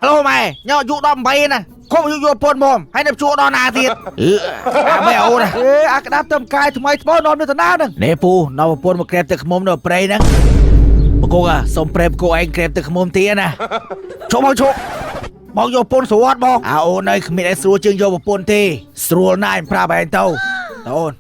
ឡូម៉ែញ៉ោអាយុ18ណាខំអាយុយកប្រពន្ធមកហើយនៅជួដល់ណាទៀតអឺអាម៉ែអូន អេអាក្តាប់ទៅកាយថ្មីថ្មោនាំនៅតាណាហ្នឹង នេះពូនាំប្រពន្ធមកក្រែបទឹកខ្មុំនៅព្រៃហ្នឹងបកគោសុំប្រេបគោឯងក្រែបទឹកខ្មុំទៀតណាជុំមកជុំបងយកប្រពន្ធស្រួលបងអាអូនអើយគ្មានអីស្រួលជាងយកប្រពន្ធទេស្រួលណាស់ប្រាប់ឯងទៅអូន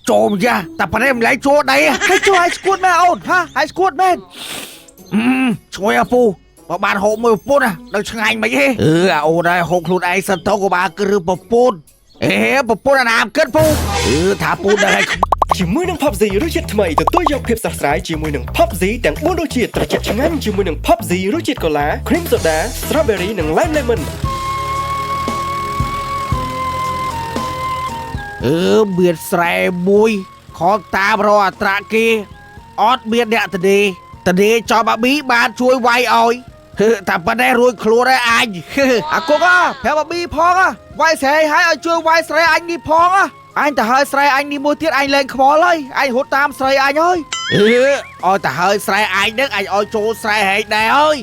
ចូលយ៉ាតែប្រេម្លែកជួដី ហើយជួយឲ្យស្គួតមែនអូនហាឲ្យស្គួតមែន ឈ្ងុយអាពូបើបានហូបមួយប្រពន្ធណាដល់ឆ្ងាញ់មិនហេអឺអាអូនហើយហូបខ្លួនឯងសិនទៅក៏បានគឺប្រពន្ធអេប្រពន្ធអាណាមគិតពូអឺថាពូដឹងឲ្យ ជាមួយនឹង Pepsi រសជាតិថ្មីទទួលយកភាពស្រស់ស្រាយជាមួយនឹង Pepsi ទាំង4រសជាតិត្រជាក់ឆ្ងាញ់ជាមួយនឹង Pepsi រសជាតិកូឡា Cream Soda Strawberry និង Lime Lemon អឺមានស្រែមួយខំតាមរកអត្រាគេអត់មានអ្នកតទេតទេចំអាប៊ីបានជួយវាយឲ្យហឺតែប៉ុណ្ណេះរួចខ្លួនហើយអញហឺ អាគុកអប្រាប់អាប៊ីផងអវាយស្រែឲ្យឲ្យជួយវាយស្រែអញនេះផងអអញទៅហើយស្រែអញនេះមួយទៀតអញលែងខ្វល់ហើយអញរត់តាមស្រីអញហើយ អឺឲ្យតែហើយស្រែអញនឹងអញឲ្យចូលស្រែហែកដែរហើយ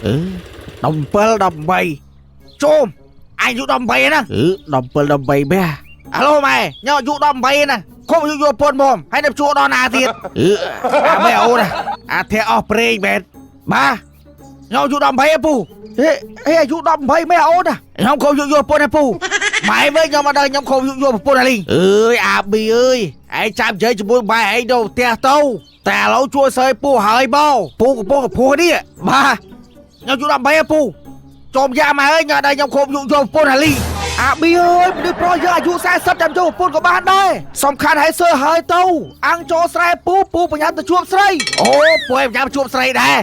អឺ17 18ជុំអញអាយុ18ណាអឺ17 18បែអាឡូម៉ែញ៉ោអាយុ18ណាខំអាយុយកប្រពន្ធមកហើយនៅជួដល់ណាទៀតអឺអាម៉ែអូនអាធាក់អស់ព្រេងមែនបាទញ៉ោអាយុ18ហ៎ពូ ហេហេអាយុ18មែនអូន ខ្ញុំខំយកយកប្រពន្ធហ៎ពូម៉ែវិញខ្ញុំអត់ដឹងខ្ញុំខំយកយកប្រពន្ធអាលីងអើយអាប៊ីអើយឯងចាំនិយាយជាមួយម៉ែឯងទៅផ្ទះទៅតែឥឡូវជួយសើយពូហើយបងពូកំពុងកំពោះនេះបាទខ្ញុំយក18ហ៎ពូចូលយ៉ាម៉ែអើយខ្ញុំអត់ដឹងខ្ញុំខំយកយកប្រពន្ធអាលីង អាប៊ីអើយមនុស្សប្រុសយើងអាយុ40ចាំចូលប្រពន្ធក៏បានដែរសំខាន់ឲ្យសើហើយទៅអាំងចូលស្រែពូពូបញ្ញាទៅជួបស្រី អូពូឯងចាំជួបស្រីដែរ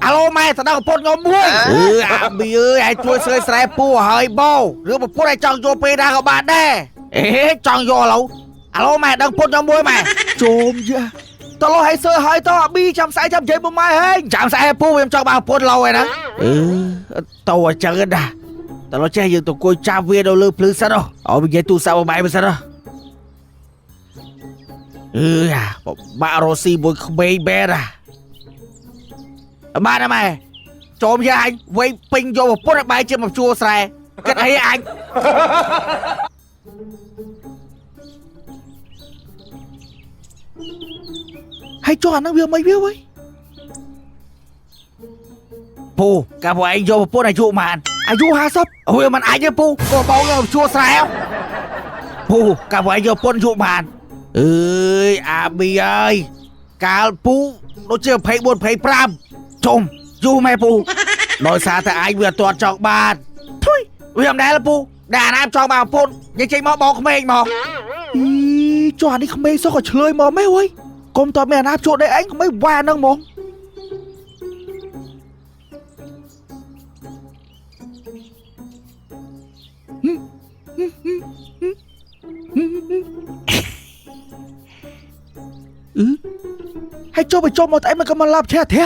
អាឡូម៉ែទៅដល់ប្រពន្ធខ្ញុំមួយអឺអាប៊ីអើយឯងជួយសើយស្រែពូហើយបងឬប្រពន្ធឯងចង់យកពេលណាក៏បានដែរអេចង់យកឥឡូវអាឡូម៉ែដឹងប្រពន្ធខ្ញុំមួយម៉ែ ជុំយ៉ាតលោះឲ្យសើហើយទៅអាប៊ីចាំស្អែកចាំនិយាយមួយម៉ែហេង ចាំស្អែកពូខ្ញុំចង់បានប្រពន្ធឡូវឯណាអឺទៅអញ្ចឹងណាតើចេះយើងទៅអង្គុយចាប់វានៅលើភ្លឺសិនអូនិយាយទូរស័ព្ទមកម៉ែមិនសិនអឺអាបាក់រ៉ូស៊ីមួយក្មេងបែរអាបានហើយម៉ែចូលយ៉ាអញវៃពេញយកប្រពន្ធឲ្យបែរជាមកជួស្រែគិតអីអញ ហើយចុះអាហ្នឹងវាមិនវាវិញ ពូកាលពួកឯងយកប្រពន្ធអាយុប៉ុន្មាន អាយុ50 អូយมันអាចទេពូក៏បងយកជួស្រែពូកាលពួកឯងយកប្រពន្ធអាយុប៉ុន្មានអើយអាប៊ីអើយកាលពូដូចជា24 25ជុំយូរម៉ែពូដោយសារតែឯងវាអត់ទាន់ចង់បានធុយវាមិនដែលពូដែលអាណាមចង់បានប្រពន្ធនិយាយចេញមកបងក្មេងមក អីចុះអានេះក្មេងសោះក៏ឆ្លើយមកម៉េះវ៉ៃកុំតមានអាណាជួដេកឯងក្មេងវ៉ាហ្នឹងហ្មងអឺហើយចុះไปចុះមកតែមិនក៏មកឡាប់ឆែធា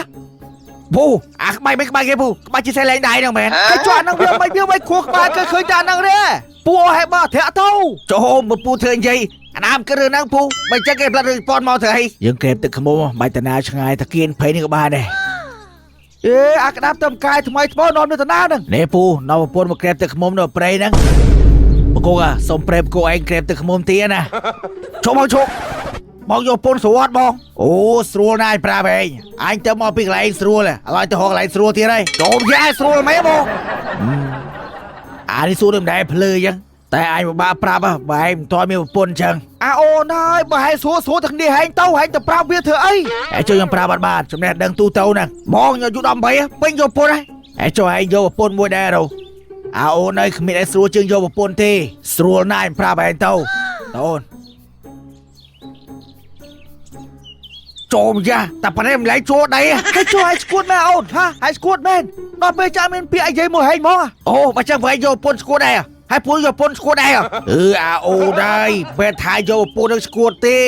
ពូអាក្បាច់មិនក្បាច់គេពូក្បាច់ជាសេះលែងដៃហ្នឹងមែន ហើយចុះអាហ្នឹងវាមិនវាមិនខួរក្បាលគេឃើញតែអាហ្នឹងទេពូអស់ឲ្យបើធាក់ទៅ ចូលមើលពូធ្វើនិយាយអាណាមគិតរឿងហ្នឹងពូមិនចឹងគេផ្លិតរឿងប៉ុនមកធ្វើអីយើងក្រែបទឹកខ្មុំបាច់តាណាឆ្ងាយតាគៀនភ័យនេះក៏បានដែរ អេអាក្តាប់ទៅកាយថ្មីថ្មោនាំនៅតាណាហ្នឹង នេះពូនាំប្រពន្ធមកក្រែបទឹកខ្មុំនៅព្រៃហ្នឹងបកគោសុំប្រេបគោឯងក្រែបទឹកខ្មុំទៀតណាជុំមកជុំបងយកប្រពន្ធស្រួលបងអូស្រួលណាស់ប្រាប់ឯងអញទៅមកពីកន្លែងស្រួលឥឡូវទៅរកកន្លែងស្រួលទៀតហើយចូលយ៉ាស្រួលមែនបងអានេះសួរដូចមិនដែរភ្លឺអញ្ចឹងតែអញពិបាកប្រាប់បើឯងមិនទាន់មានប្រពន្ធអញ្ចឹង អាអូនហើយបើឲ្យស្រួលស្រួលទាំងនេះហែងទៅហែងទៅប្រាប់វាធ្វើអី ឯងជួយខ្ញុំប្រាប់អត់បានចំណេះដឹងទូទៅហ្នឹងបងខ្ញុំអាយុ18ពេញយកប្រពន្ធហើយឯងជួយឯងយកប្រពន្ធមួយដែរទៅអាអូនអើយគ្មានអីស្រួលជាងយកប្រពន្ធទេស្រួលណាស់ខ្ញុំប្រាប់ឯងទៅអូនចូលយ៉ាតែប៉ុណ្ណេះមិនលែងជួដី ហើយចុះឲ្យស្គួតមែនអូនហាឲ្យស្គួតមែនដល់ពេលចាំមានពាក្យអីនិយាយមួយហែងហ្មង អូបើចឹងបើឯងយកប្រពន្ធស្គួតដែរហើយពូយកប្រពន្ធស្គួតដែរអឺអាអូនអើយពេលថាយកប្រពន្ធនឹងស្គួតទេ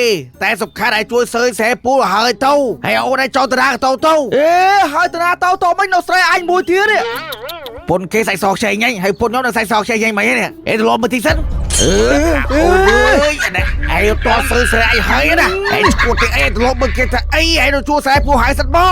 តែសំខាន់ឲ្យជួយសើយស្រែពូហើយទៅហើយអូនឯងចង់តារាទៅទៅ អេហើយតាណាតោតមិននៅស្រែអញមួយទៀតនេះ ពុនគេសាច់សខ្ចីញ៉ាញ់ហើយពុនខ្ញុំនឹងសាច់សខ្ចីញ៉ាញ់មិននេះអេទៅលំមើលទីសិនអឺអូយអាឯងតសើស្រែហើយណាឯងឈួតទេអីទៅលំមើលគេថាអីឯងទៅជួស្រែពូហើយសិតបោ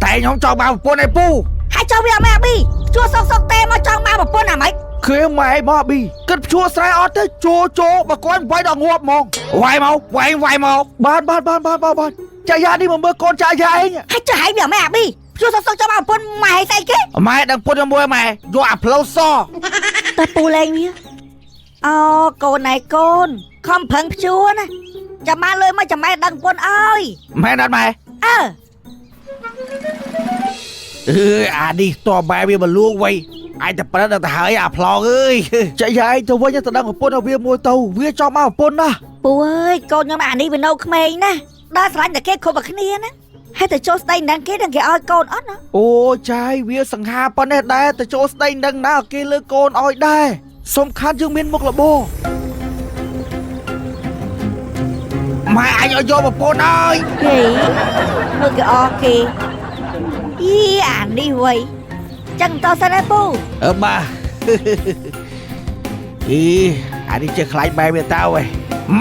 តែខ្ញុំចង់បានប្រពន្ធឯពូ ហើយចង់វាអត់មែនអាប៊ីជួសុកសុកទេមកចង់បានប្រពន្ធអាម៉េច គេម៉ែមកប៊ីគិតជួស្រែអត់ទេជោជោបើគាត់វាយដល់ងាប់ហ្មង វាយមកវាយវាយមក បាទបាទបាទបាទបាទបាទចាយ៉ានេះមកមើលកូនចាយ៉ាឯង ហើយចុះហើយវាអត់មែនអាប៊ីជួសុកសុកចង់បានប្រពន្ធម៉ែស្អីគេ ម៉ែដឹងពុនជាមួយម៉ែយកអាផ្លូវស តើពូលេងវាអូកូនឯកូនខំប្រឹងភ្ជួណាចាំមកលុយមកចាំម៉ែដឹងប្រពន្ធអើយ ម៉ែដល់ម៉ែ អើ អឺអានេះតបែវាមកលួងវៃអាចតែប្រឹងដល់ទៅហើយអាផ្លងអើយ ចាយ៉ាឯងទៅវិញទៅដឹងប្រពន្ធឲ្យវាមួយទៅវាចង់មកប្រពន្ធណា ពូអើយកូនខ្ញុំអានេះវានៅក្មេងណាដល់ស្រឡាញ់តែគេគ្រប់តែគ្នាណាហើយទៅចូលស្ដីនឹងគេនឹងគេឲ្យកូនអត់ណា អូចាយវាសង្ហាប៉ុណ្ណេះដែរទៅចូលស្ដីនឹងណាគេលើកូនឲ្យដែរសំខាន់យើងមានមុខរបរ ម៉ែអញឲ្យយកប្រពន្ធហើយ ហេមើលគេអគេអីអានេះវៃចឹងតសិនឯពូ អឺបាទអីអានេះចេះខ្លាចបែវាតើឯង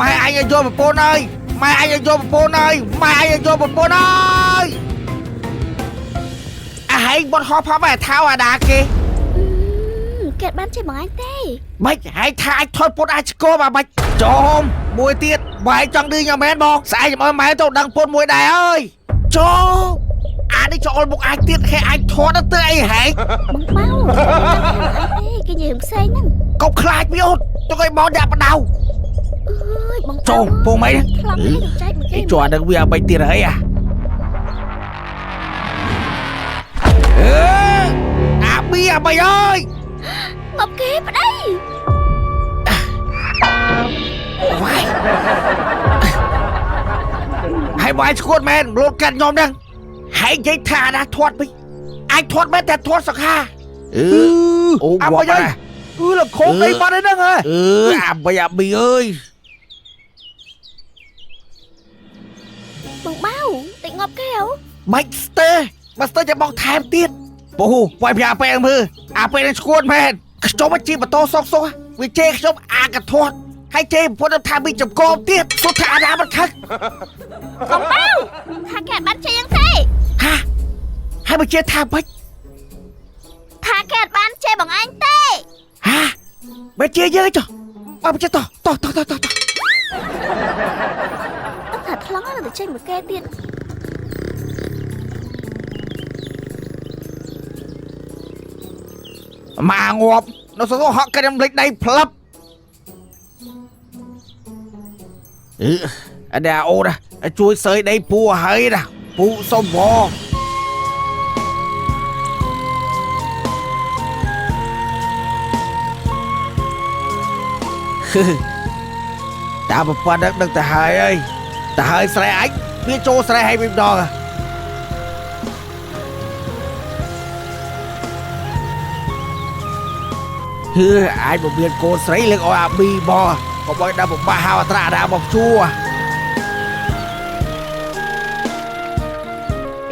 ម៉ែអញឲ្យយកប្រពន្ធហើយម៉ែអញឲ្យយកប្រពន្ធហើយម៉ែអញឲ្យយកប្រពន្ធហើយអាហែងបត់ហោះផប់ឯថៅអាដាគេ គេបានចេះបងឯងទេ បាច់ហែងថាអាចថត់ពុតអាចឆ្កបាទបាច់ចូលមួយទៀតបែចង់ឌឺញ៉ាំមែនបងស្អែកខ្ញុំឲ្យម៉ែទៅដឹងពុតមួយដែរអើយចូលអានេះចូលមុខអាចទៀតហែអាចថត់ទៅអីហែង បងបៅទេគេនិយាយផ្សេងហ្នឹង កុំខ្លាចវាអូនទៅឲ្យបងដាក់បដៅ អើយបង ចូលពងមិន ខ្លំឲ្យចែកមកគេ ជាប់នឹងវាឲ្យទៀតហើយអាអឺអាប៊ីអាបៃអើយ ងប់គេប្តី វ៉ាយហើយបាយឈួតមែនលូតកាត់ខ្ញុំហ្នឹងហើយនិយាយថាណាធាត់ពីអាចធាត់មែនតែធាត់សង្ហាអឺអូ អាបៃអើយអឺលខងដីបាត់ឯហ្នឹងហ៎ អឺអាបៃអាប៊ីអើយ បងបៅតិចងប់គេហ៎ បាច់ស្ទើបើស្ទើจะបងថែមទៀតពូវាយពីអាពេលមើលអាពេលនឹងឈួតមែនខ្ញុំមកជិះម៉ូតូសុកសុកវាជេរខ្ញុំអាកធាត់ហើយជេរប្រពន្ធថាមានចំកោទៀតសុទ្ធថាអាណាមិនខឹក បងបៅថាគេបានចេះយ៉ាងទេ ហាហើយបើជេរថាបាច់ ថាគេបានចេះបងឯងទេ ហាបើជេរយើងចុះបើជេរតោះតោះតោះតោះតោះ ថាថ្លង់ទៅចេះមកគេទៀត មកងាប់នៅសោះហក់គេរំលេចដៃផ្លឹបអឺអរអូនជួយសើយដីពូហើយណាពូសុំវតាមប្រព័ន្ធដឹកទៅហើយអើយទៅហើយស្រែអាចវាចូលស្រែឲ្យវិញម្ដងហឺអាចមកមានកូនស្រីលើកឲ្យអាប៊ីមកកុំឲ្យដល់ពិបាកហៅអត្រាអាដាមកជួ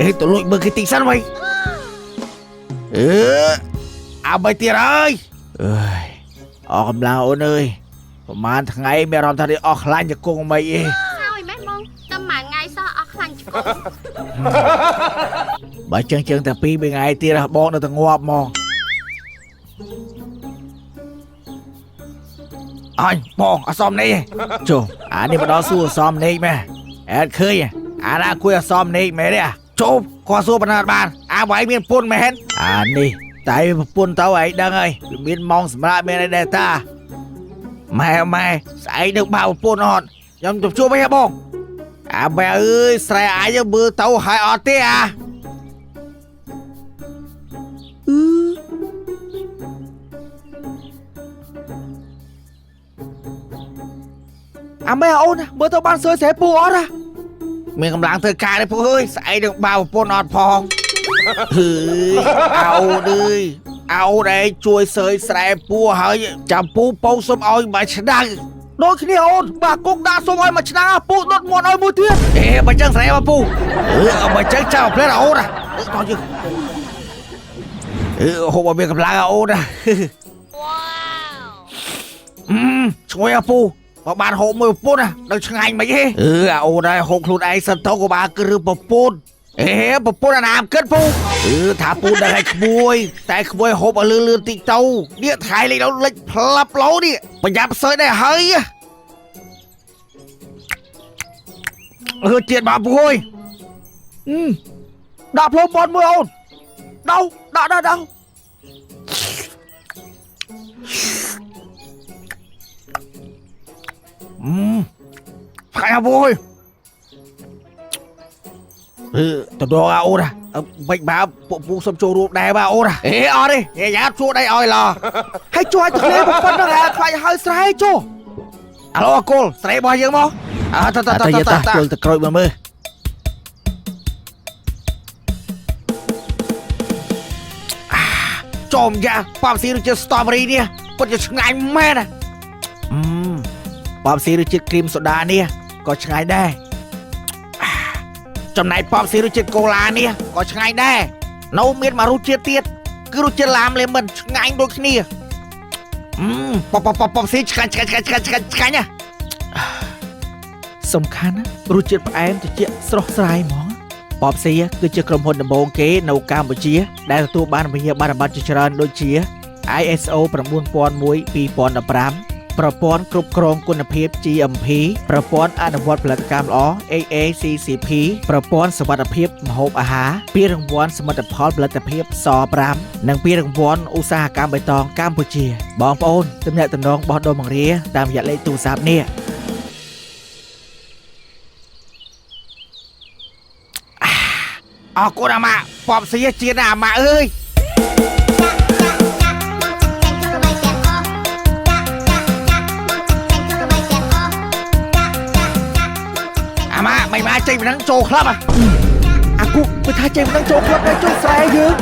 អេទៅលួចមើលគេតិចសិនវ៉ៃអឺអាបីទៀតហើយអើយអស់កម្លាំងអូនអើយប្រហែលថ្ងៃមានអារម្មណ៍ថានេះអស់ខ្លាញ់ជង្គង់មិនអី ហើយម៉េះបងតែមួយថ្ងៃសោះអស់ខ្លាញ់ជង្គង់ បើចឹងចឹងតែ2 3ថ្ងៃទៀតបងនៅតែងាប់ហ្មងអញបងអសមនេះចុះអានេះមកដល់សួរអសមនេះមែនអត់ឃើញអាណាគួយអសមនេះមែនទេចូលគាត់សួរបណ្ណាបានអាបើឯងមានពុនមែនអានេះតែប្រពន្ធទៅឯងដឹងហើយវាមានម៉ោងសម្រាប់មានអីដែរតាម៉ែម៉ែស្អែកនឹងបើប្រពន្ធអត់ខ្ញុំទៅជួបឯងបងអាបែអើយស្រែអញមើលទៅហើយអត់ទេអា អាម៉ែអូនមើលទៅបានសើស្រែពូអត់ណា មានកម្លាំងធ្វើការទេពូអើយស្អែកនឹងបើប្រពន្ធអត់ផងហឺអោអើយអោដែរជួយសើយស្រែពូហើយចាំពូពៅសុំឲ្យមួយឆ្នាំ ដូចគ្នាអូនបាទគុកដាក់សុំឲ្យមួយឆ្នាំពូដុតមាត់ឲ្យមួយទៀត អេបើចឹងស្រែមកពូអឺបើចឹងចៅផ្លែអូនណាតោះយើង ហូបឲ្យមានកម្លាំងអូនណាឈ្ងុយអាពូបើបានហូបមួយប្រពន្ធណាដល់ឆ្ងាញ់មិនហេអាអូនហើយហូបខ្លួនឯងសិនទៅក៏បានគឺរឿងប្រពន្ធអេប្រពន្ធអាណាមគិតពូថាពូដឹងឲ្យក្មួយតែក្មួយហូបឲ្យលឿនលឿនតិចទៅនេះថៃលេខដល់លេចផ្លាប់លោនេះប្រញាប់សើចដែរហើយជាតិបាពូអើយ ដាក់ផ្លូវបនមួយអូនដៅដាក់ដាក់ដៅ ផ្កាយពូអើយតដងអូនបាច់បើពួកពូសុំចូលរួមដែរបាទអូនអេអត់ទេញ៉ាំជួដៃឲ្យឡ ហើយជួយឲ្យទឹកលេប៉ុណ្ណឹងអាខ្លាចហើយស្រែចុះ អាឡូអកុលស្រែរបស់យើងមកអើតតតតចូលទៅក្រូចមើលចំយ៉ាប៉ាប់ស៊ីរសជាតិស្ទ្រូប៊េរីនេះពិតជាឆ្ងាញ់មែនណាប៉ាប់ស៊ីរសជាតិគ្រីមសូដានេះក៏ឆ្ងាញ់ដែរចំណែកប៉ាប់ស៊ីរសជាតិកូឡានេះក៏ឆ្ងាញ់ដែរនៅមានមួយរសជាតិទៀតគឺរសជាតិឡាមលេមិនឆ្ងាញ់ដូចគ្នាប៉ាប់ស៊ីឆ្ងាញ់ឆ្ងាញ់ឆ្ងាញ់ឆ្ងាញ់ឆ្ងាញ់ឆ្ងាញ់ណា សំខាន់ណារសជាតិផ្អែមត្រជាក់ស្រស់ស្រាយហ្មង ប៉បស៊ីគឺជាក្រុមហ៊ុនដំបូងគេនៅកម្ពុជាដែលទទួលបានវិញ្ញាបនបត្រជាច្រើនដូចជា ISO 9001:2015ប្រព័ន្ធគ្រប់គ្រងគុណភាព GMP ប្រព័ន្ធអនុវត្តផលិតកម្មល្អ HACCP ប្រព័ន្ធសុវត្ថិភាពម្ហូបអាហារពានរង្វាន់សមិទ្ធផលផលិតភាពស5និងពានរង្វាន់ឧស្សាហកម្មបៃតងកម្ពុជាបងប្អូនទំនាក់ទំនងបោះដុំបង្រាតាមរយៈលេខទូរស័ព្ទនេះអរគុណអាម៉ាប៉បស៊ីជាតិណាអាម៉ាអើយអាម៉ាមិនមកចេញពីហ្នឹងចូលក្លឹប អាគុកគឺថាចេញពីហ្នឹងចូលក្លឹបដែរជួយស្រែយើង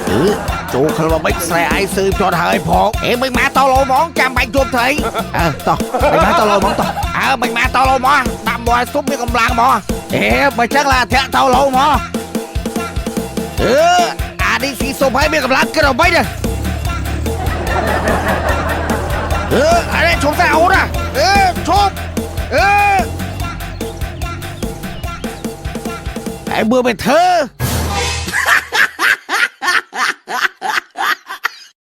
ចូលក្លឹបមិនស្រែឯងស៊ឺចត់ហើយផងអេមិនមកតលោហ្មងចាំបាញ់ជួបត្រីអើតោះមិនមកតលោហ្មងតោះអើមិនមកតលោហ្មងដាក់មកឲ្យស៊ុបមានកម្លាំងហ្មងអេបើចឹងឡាធាក់តលោហ្មងអានេះស៊ីស៊ុបហើយមានកម្លាំងគិតអ្វីដែរអានេះឈប់តែអូនណាឈប់អែមើលទៅធ្វើ